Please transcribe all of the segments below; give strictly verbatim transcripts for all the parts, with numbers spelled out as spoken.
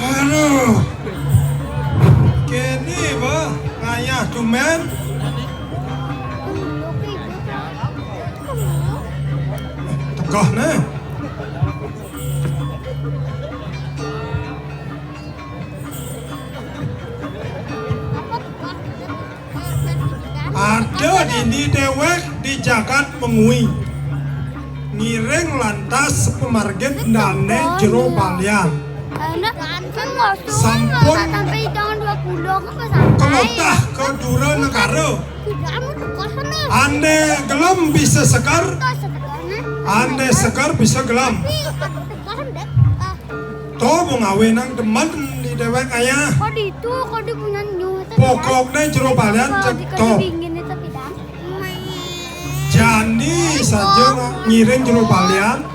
Aduh. Kéné, Bah, ngayah tumbén. Tegah, né. Ada dini déwék di jagat Mengwi. Ngiring lantas pamargin dané Jero Balian. Sampun kelotah ka dura negara. Ané gelem bisa seger, ané seger bisa gelem. To, mung awinang demen di déwék ayah. Kok di itu, kok di punya nyu, tapi pokokné Jero Balian cek to. Dingin itu, Pidan. Jani saja ngiring Jero Balian.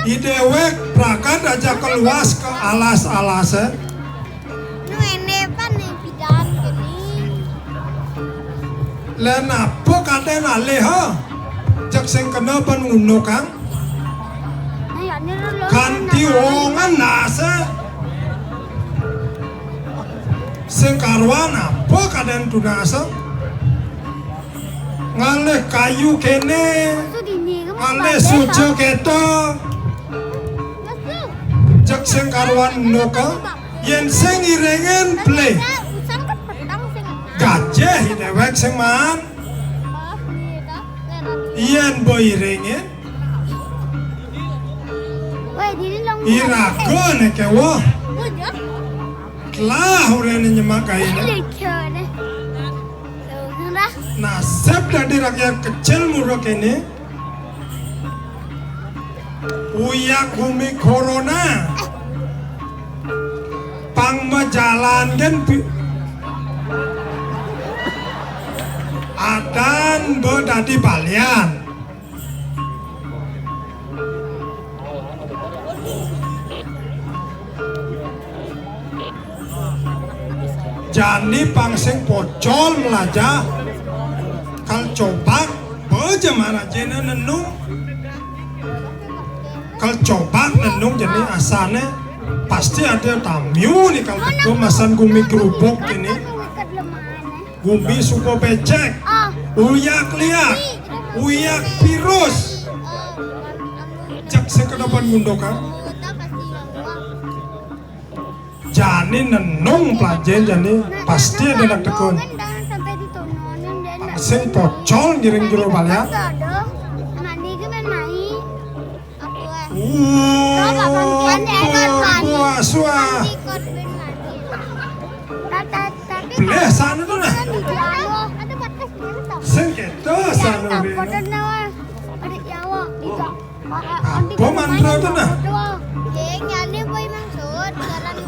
Di déwék pragat aja keluas ke alas-alasé. Nu éné pan nih, Pidan, gini. Lah napa kadén alih, ha? Cek sing kena pan ngono, Kang. Kanti wongan nase. Sing karuan apa kadén tunase? Ngalih kayu kéné. Ngalih suja kéto. Cek sing karuan ngono ka. Yén sing iringin blih. Gajah déwék sing maan. Yén mbok iringin, iraga né kéweh. Telah uréné nyemak kainé. Nasib dadi rakyat kecil muruk ini. Uyak gumi corona. Pang majalan kan pi-, adan mbok dadi balian. Jani pang sing pocol melajah. Kal cobak, baja marajina nenung. Kal cobak nenung jani asané pasti ada tamiu nih kal teka masan gumi gerubuk ini. Gumi suka becek, uyak liak, uyak virus. Cek sekedapan ngundokan. Jani nenung pelajah jani pasti ada nak tekun. Sing pocol ngiring jero balian. Wah, wah, wah, suah. Beleh sana tuh nah. Sing kéto sana. Apa mantra tuh nah?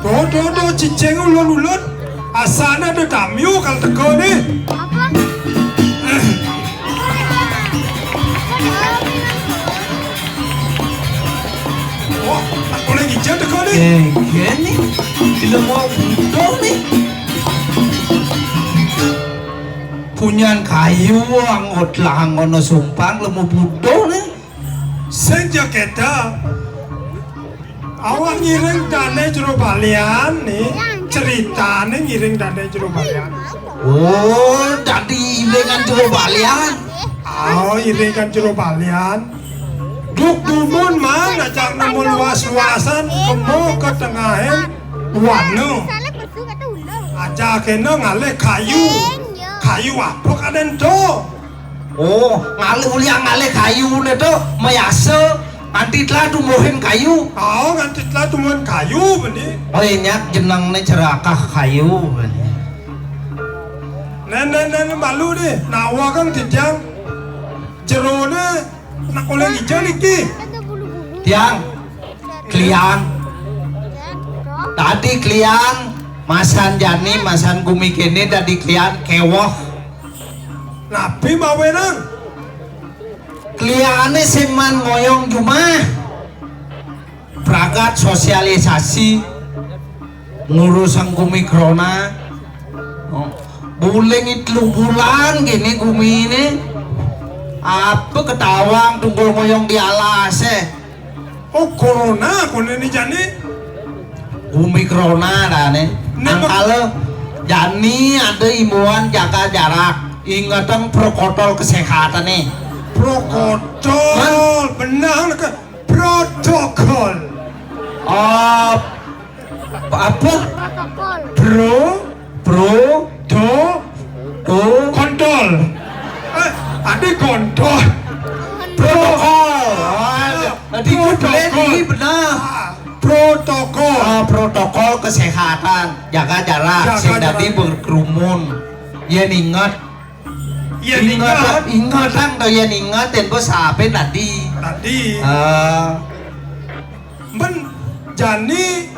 Tuh, tuh, tuh, cicing ulun-ulun. Asana ada tamiu kal teka nih. Apa? Wah, tak boleh ngijil teka nih. Gini, gila mau butuh nih. Punyan kayu, angot lah, angono sumpang, lemu butuh nih. Sing ja kéto. Awak ngiring dané jero balian nih, ceritané ngiring dané jero balian. Oh, dadi iringan jero balian. Oh, iringan jero balian. Duk dumun man ajak nemu luas-luasan kemo ke tengahing wana. Ajak kéné ngalih kayu. Kayu apa kadén to? Oh, ngalih uliang ngalih kayuné to, mayasa nganti telah tumbuhin kayu. Oh, nganti telah tumbuhin kayu, bendi. Oh, nyak jenengné cerakah kayu, bendi. Nén, nén, nén, malu nih, nawa kan titiang jeroné nak oleh ngijil iki. Tiang, kliang. Tadi kliang, masan jani, masan gumi kéné, tadi kliang, kéweh. Napi mawenang? Kliané sing man ngoyong jumah. Pragat sosialisasi. Ngurusang gumi krona. Oh. Buling telu bulan kéné guminé. Apa ketawang tunggul ngoyong di alasé? Oh, corona koné né jani. Gumi krona dané. Né, angkala jani ada imbauan jaga jarak. Ingetang protokol kesehatan nih. Protokol, benang ke protokol. Oh, apa? Pro, pro, do, do, kontol. Eh, ada kontol. Protokol. Oh, ada. Tadi protokol. Ini benar. Ah, protokol. Ah, protokol kesehatan, jaga jarak, jaga sing jarak. Tadi berkerumun. Yén inget. Yén inget, inget. Ingetang to yén inget, yén bos apa tadi? Tadi. Ah. Mben jani,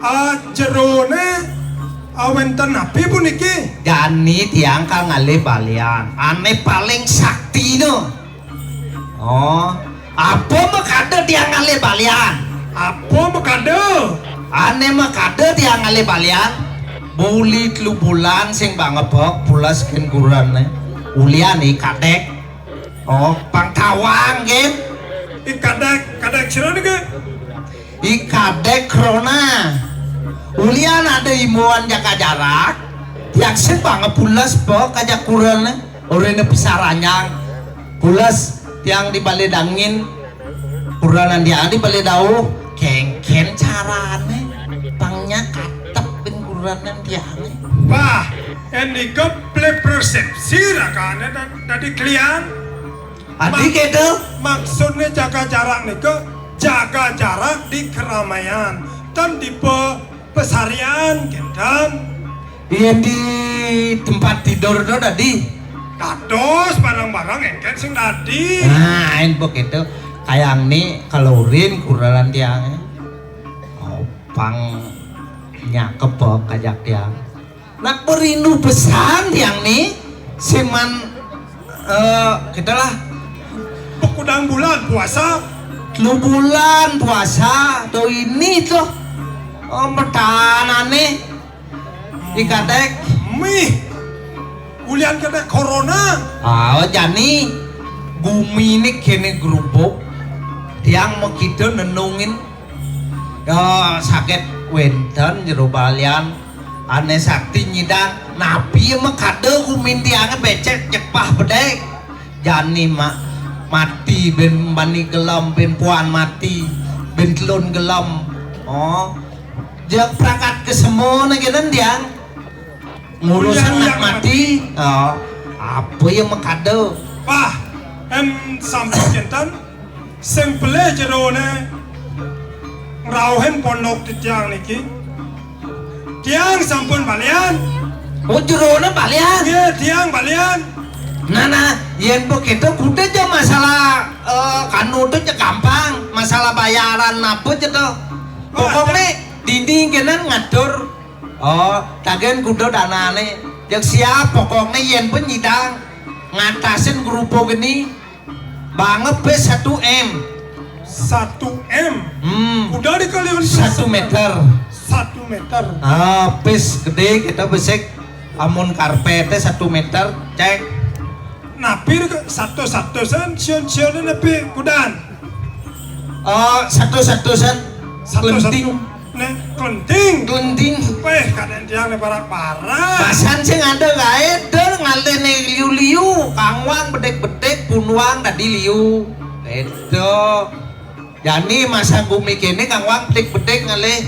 ah, jeroné, ah, wénten napi puniki? Jani tiang kal ngalih balian. Ané paling sakti no. Oh, apa makada tiang ngalih balian? Apa makada? Ané makada tiang ngalih balian. Buli telu bulan sing bangebek pules kén kurenané. Ulian I Kadék. Oh, pang tawang, gén. I Kadék, Kadék sira niki? I Kadék krona. Ulian ada imbauan jaga jarak. Tiang sing banget pules bek kajak kurenané. Orahina pisaranyang. Pules tiang di balé dangin. Kurenan tiang di balé dauh. Kénkén carané. Pang nyak katep bén kurenan tiangé. Bah, éndika plé persépsi rakané da-, dadi klian. Adi mak-, kéto? Maksudné jaga jarak nika, jaga jarak di keramaian. Ten di pe-, pesarian, kénten. Yén di tempat tidur to dadi? Dados barang-barang éngkén sing dadi. Nah, ain begitu. Kayang ni kalurin kurenan tiangé. Oh, pang nyakep kajak tiang. Nak berindu pesan tiang ni, siman, eh, kita lah. Pekudang bulan puasa. Telu bulan puasa, to ini to. Oh, pertahanane. I Kadék. Mih. Ulian kena corona. Ah, jani guminé kéné grubuk. Tiang makita nenungin. Ya, sagét wénten jero balian ané sakti nyidang. Napi makada gumin tiangé becik jepah bedék. Jani ma-, mati bén bani gelem, bén puan mati, bén telun gelem. Oh. Jeg perangkat kesemoné kénten tiang. Ngurus anak mati. Oh. Apa ya makada? Wah, em sampun kénten. Sing pelih jeroné ngrauhin pondok titiang niki. Tiang sampun balian. Oh, jeroné balian? Nggih, tiang balian. Nah, nah, yén begitu kuda ja masalah, eh, kanu to ja gampang, masalah bayaran apa ja to. Wah, pokokné dini kénten ngatur. Oh, tagihan kuda danané. Jeg siap, pokokné yén pun nyidang ngatasin grupo geni. Banget pis satu M. Satu M. Hmm. Udah dikali satu meter. Satu meter. Ah, pis gedé kita besik. Amun karpété satu meter, cék. Napi ke satu-satusan, siun-siun napi kudan? Oh, satu-satusan. Satu-satu. Kelenting. Né, klenting. Klenting. Péh, kadén tiang né parak-parak. Basan sing ada gaé, der ngalih né liu-liu, kangwang bedék-bedék, punwang dadi liu. Béda. Jani masa gumi kéné kangwang bedék-bedék ngalih.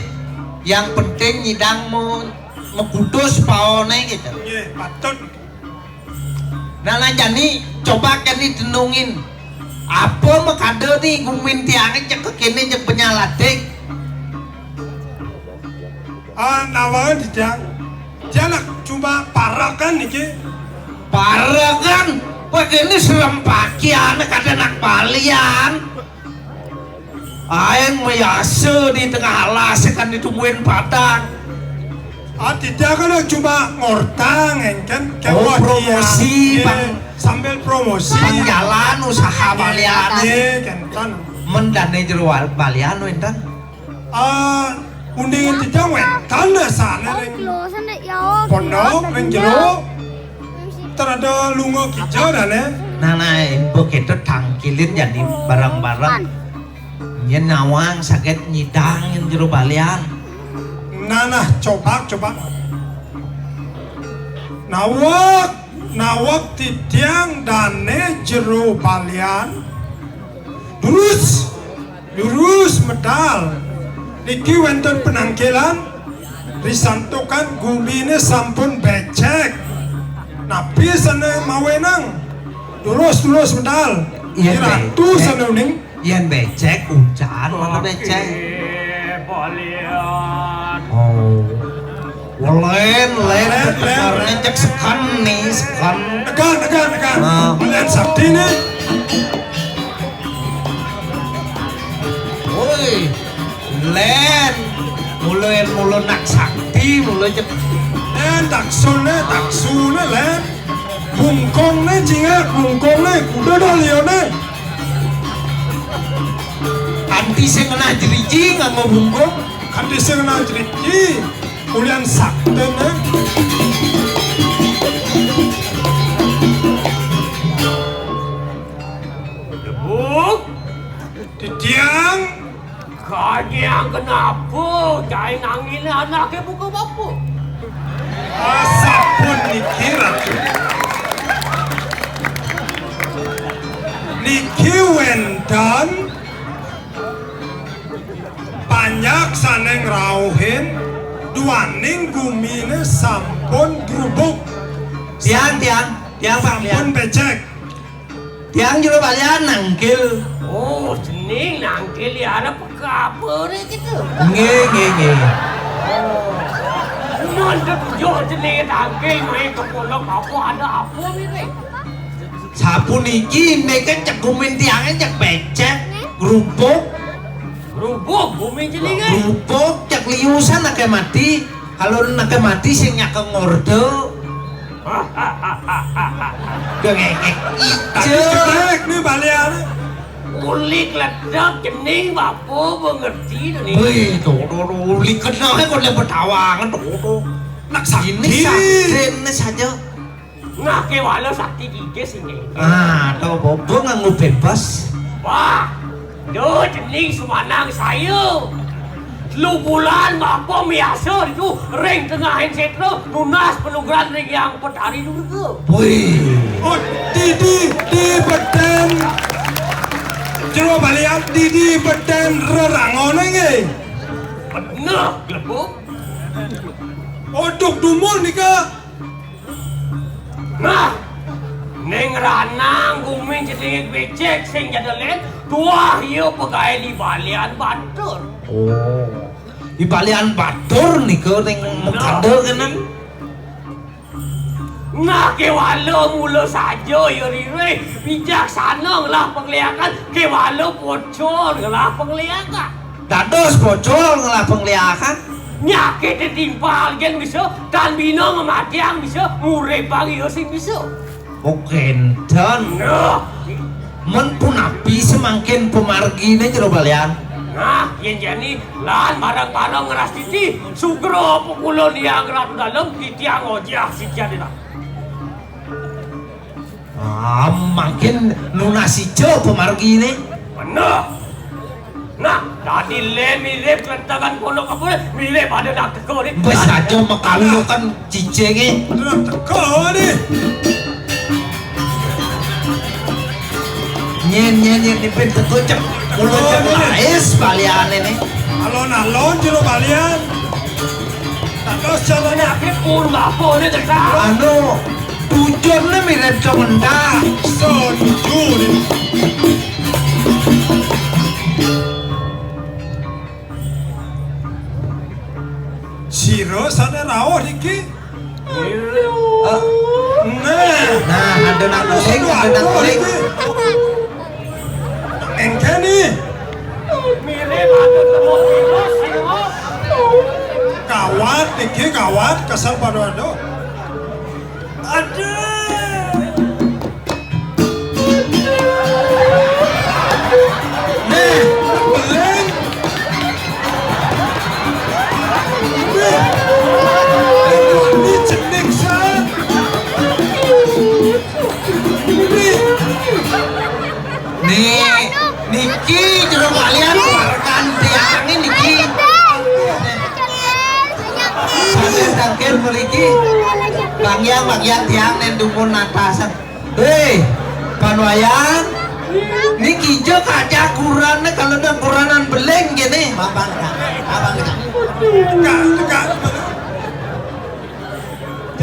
Yang penting nyidang mu-, mekudus paoné gitu. Nggih, patut. Nah, nah, jani coba kén ni tenungin. Apa makada ni gumin tiangé cek kéné cek penyaladik? Ah, nawangan di tiang. Tiang nak cuma parekan niki. Parekan? Wah, kéné serem pakiané kadén nak balian. Aing mayasa di tengah alas kan ditungguin padang. Ah, tidak kan cuma ngortang, kan? Oh, promosi, iya. Pang, sambil promosi. Pang jalan usaha balian. Iya, kan, kan. Men dané jero balian wénten? Ah, Uning titiang wénten dasarné ring pondok, ring jero. Terada lunga kija dané. Nah, nah, mbok kéto tangkilin jani bareng-bareng. Yén nawang saged nyidang ing jero balian. Nah, nah, coba, coba. Naweg, naweg titiang dané jero balian. Durus, durus medal. Niki wénten penangkilan, risantukan guminé sampun bécék. Napi sané mawenang? Durus, durus medal. Iya, Ki Ratu, Ki. Sané uning. Yén bécék, ucan, mana bécék? Oké, balian. Oh. Lén, lén, lén, lén, bener lén. Cék seken nih, seken. Tekan, tekan, tekan. Ah. Lén sakti nih. Woi, lén. Mula, mula nak sakti, mula cék. Lén, taksuné, taksuné, lén. Bungkungné, cingak, bungkungné, kuda dah liané. Kanti sing ngenah jeriji nganggo bungkung. Kanti sing ngenah jeriji, ulian sakten, eh. Debuk. Titiang. Kanyang kenapa? Cai nangilé anaké buka bapa. Ah, sampun niki, Ratu. Niki wénten panjak sané ngrauhin duaning guminé sampun grubug. Tiang, tiang, tiang, Pak, tiang. Sampun bécék. Tiang jero balian nangkil. Oh, cening nangkil ya arep kabaré gitu. Nggih, nggih, nggih. Oh. Mantep jo cening nangkil main ke pondok apa ada apa ini? Sapuniki niki cek gumin tiangé cek bécék, grubug. Grubug gumin cening, eh? Grubug cek liusan aké mati. Kalau aké mati sing nyakeng ngorda. Dengék ijo. Tadi cetek nih balian. Uli kledek cening bapa mengerti to nih. Wih, to, to, to, uli kena kok lé betawangan to, to. Nak ini sakti. Sakti ini saja. Nah, kéwala sakti gigis inggih. Ah, to bapa nganggo bebas. Wah, duh cening sumanang saya. Telu bulan bapa miasa itu ring tengahing sétra nunas panugrahan ring Hyang Betari Durga. Wih. Oh, didi, di bedén. Jero balian didi bedén rerangoné nggih. Bener, glebuk. Odok dumun nika. Nah, ning ranang gumin cening bécék sing jada lén, tuah iya pegaé di balian batur. Oh. Di balian batur nika ning Mekada kéné. Nah, kéwala mula saja ya ririh, bijaksana ngelah pangliakan, kéwala pocol ngelah pangliakan. Dados pocol ngelah pangliakan. Nyakit timpal gén bisa, tan bina ngematiang bisa, nguripang iya sing bisa. Oh, kénten. Nah. Men punapi samangkin pamarginé jero balian? Nah, yén jani lan bareng-bareng ngrastiti, sugra apa kula liang Ratu Dalem, titiang ojah sitian. Ah, mangkin nunas ijo pamarginé. Bener. Nah, dadi lé mirip klentegan pondok apa, mirip ada nak teka ni. Wis aja makalu kan cicingé. Ada nak teka ni. Nyén, nyén, nyén, nipin teka cek. Mula cek lais baliané ni. Alon-alon jero balian. Terus caranya akhir pun bapa ni tentang. Anu, Tujuné mirip cemendang. Setuju nih. Sira sané rauh niki. Ah. Nah. Nah, ada nak kuning, ada nak kuning. Engkén nih. Mirip ada temu virus, sira. Gawat niki, gawat, kesel pada aduh. Aduh. Nih, beling. Mangkin mriki. Bang Yang, Bang Yang, tiang nén dumun atasan. Hei, Pan Wayan. Niki ja kajak kurenané, kalau ada kurenan beling kéné. Abang, Kak. Abang, Kak. Enggak, enggak.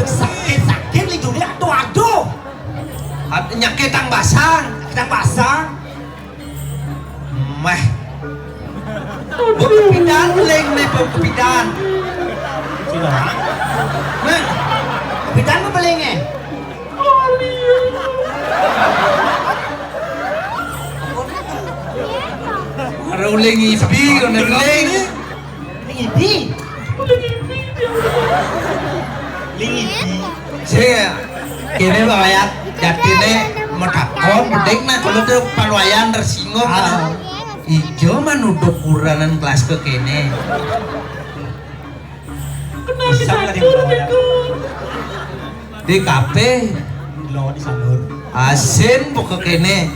Sakit-sakit nih dunia. Aduh, aduh. At-, nyakitang basang. Nyakitang basang. Méh. Bok kepidan, beling né, bok kepidan. Sila. Méh. Kepidan apa belingé? Ada uling ibi, ada beling. Ling ibi. Ling ibi. Sing, kéné Pak Wayan, jadiné matakon, bedik nah, kalau tuh Pan Wayan tersinggung. Ah. Ijo manuduk kurenan kelas ke kéné. Bisa nggak dibawa? Di kafe. Lo di sanur. Asin pokok kéné.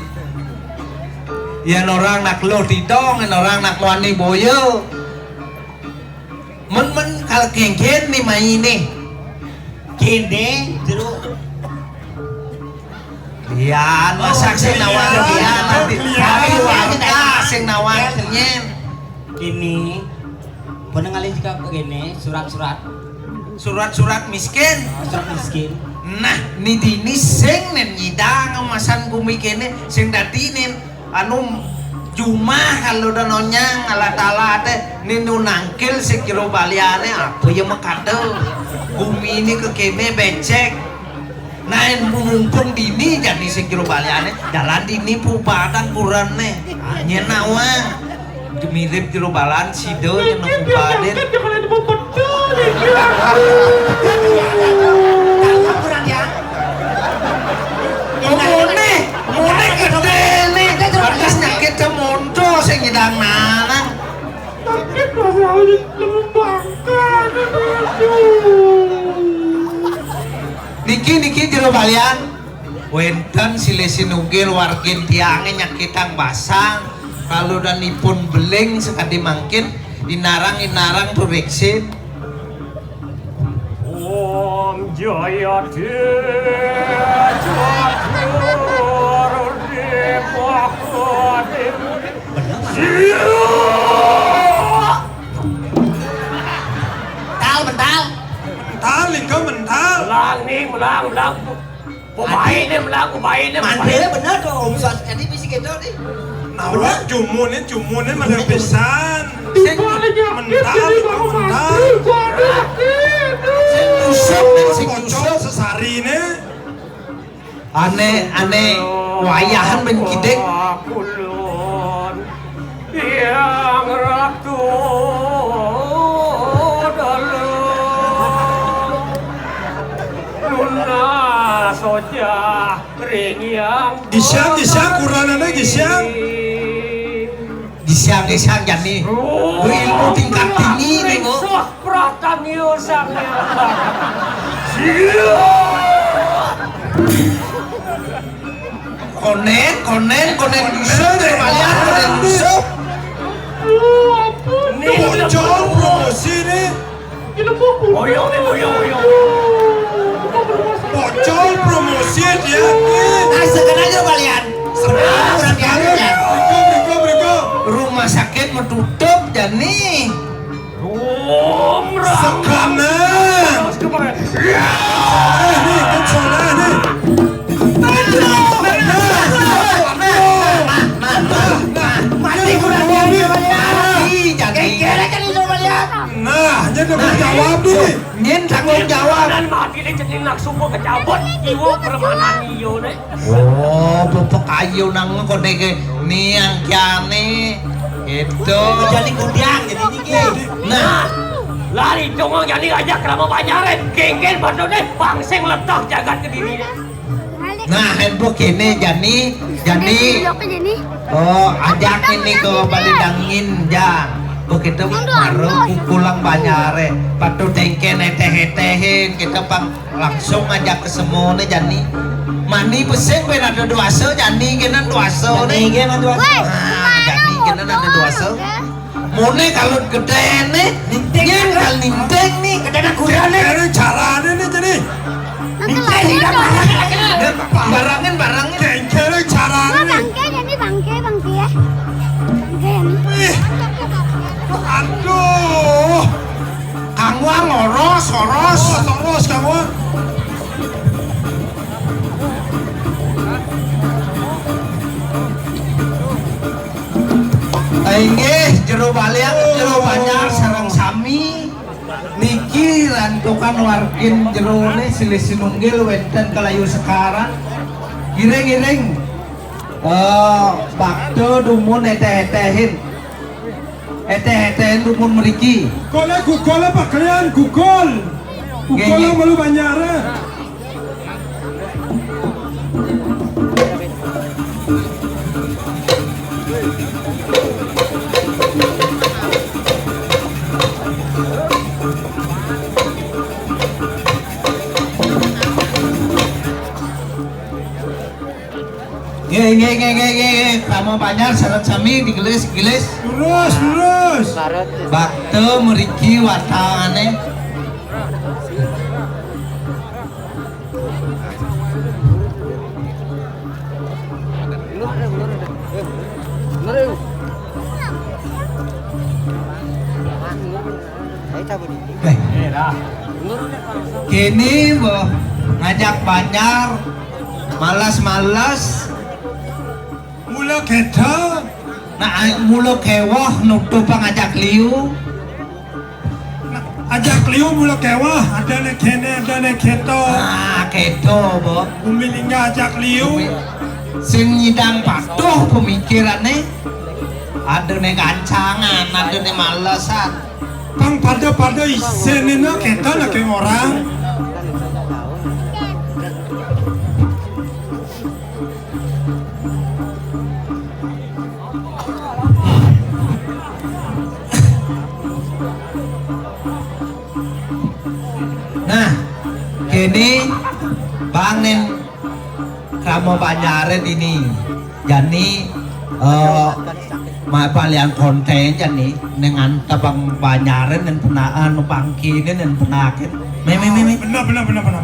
Yén orang nak lo tidong, yén orang nak wani boyo. Men-men kal kéngkén ni mainé. Kéné, jero. Lian, masak sing nawang lian, nanti. Tapi warga sing nawang nyén. Ini, pernah ngalih juga begini, surat-surat. Surat-surat miskin. Oh, surat miskin. Nah, ni dini sing nén nyidang masan gumi kéné, sing dadi nén anu jumah kalau udah nonyang alat-alaté, nén nu nangkil sing jero baliané, apa ya makada. Gumi ini ke kéné becek. Nah, mumpung dini jani sing jero baliané, jalan dini pu padang kurenané. Nyén nawang. Mirip jero balan sida nyén pu padin. Mone, mone gedéné. Bagus nyakit ke monto sing nyidang nanang. Sakit rasanya lemu bangka. Niki, niki jero balian. Wénten silih sinunggil wargin tiangé nyakitang basang, kaludanipun beling sakadi mangkin, inarang-inarang turiksin. Om Jaya Déwa Déwa Déwa. Mental, mental. Mental, lingga mental. Melang nih, melang, melang. Pemainnya melang, pemainnya. Mandé bener to, Om Sos. Jadi bisi kéto nih. Nawak jumuné, jumuné mandé pisan. Sing mental, lingga mental. Sing nyusup, sing nyusup. Pocong sesariné. Ané, ané wayahan ben kidik. Yang Ratu Dalem nunas sojah ring yang. Gisiang, gisiang, kuranané gisiang. Gisiang-gisiang jani. Oh, ilmu tingkat tinggi nih, Bu. Pratangya Sang Hyang. Konen, konen, konen Yusuf, dari Balian, konen Yusuf. Ini bocor promosi nih. Boyong nih, boyong, boyong. Pocol promosi dia nih. Ah, segan aja kalian. Segan, kurang diajar. Berikut, berikut, berikut. Rumah sakit mau tutup, jani. Rumrah. Seganan. Terus kemarin. Soleh nih, ikut soleh nih. Mati kurang diajar, kalian. Ih, jani. Kayak gini kan itu, kalian. Nah, jadi tanggung jawab nih. Nyén tanggung jawab. Dan mati deh, cening nak sumpah kecabut, iwo permanan iyo deh. Oh, pupuk ayu nang koné ké niang kiané. Itu. Jadi kudiang, jadi niki. Nah, lari dong, jadi aja kerama banyaran. Genggen pada deh, bangsing letak jagat kediri. Nah, émpo kéné jani, jani. Oh, ajak ini ke Bali Dangin, ja. Kok kita baru pulang banyaré. Patu tengken eteh-etehin, kita pang langsung ajak ke semuanya jani. Mani pesing ben ada duasa, jani kena duasa nih. Jani kena duasa. Nah, jani kena ada duasa. Mone kalau gedéné, nyén kal ninding nih. Gedéné kurang nih. Loros, loros. Loros, loros, kamu. Inggih, jero balian, jero banjar sareng sami. Niki rantukan wargin jerone silih sinunggil wenten kalayu sekaran. Giring-giring. Eh, bakda dumun eteh-etehin. Eteh-etehin dumun mriki. Gugule, gugule Pak Klian, gugul. Nggih, gugul nggih. Melu banyare. Nggih, nggih, nggih, nggih, nggih. Krama banjar sareng sami digelis, gelis. Lurus, lurus. Bakda mriki watangane. Eh. Kene, mbok, ngajak banjar, males-males. Mula geda. Nah, mula kewoh nutup ngajak liu. Ajak liu mula kewoh, adane kene, adane keto. Ah, keto, mbok. Bumi lingga ajak liu. Sing nyidang patuh pemikirane. Adane gancangan, adane malesan. Pang pada-pada isenina keto lagi orang. Nah, kene bangen krama banjare dini. Jani, eh, ma palian konten jani, neng antep bang banjare, neng penaan, bangkine, neng penakin. Me, me, me, me. Benar, benar, benar, benar.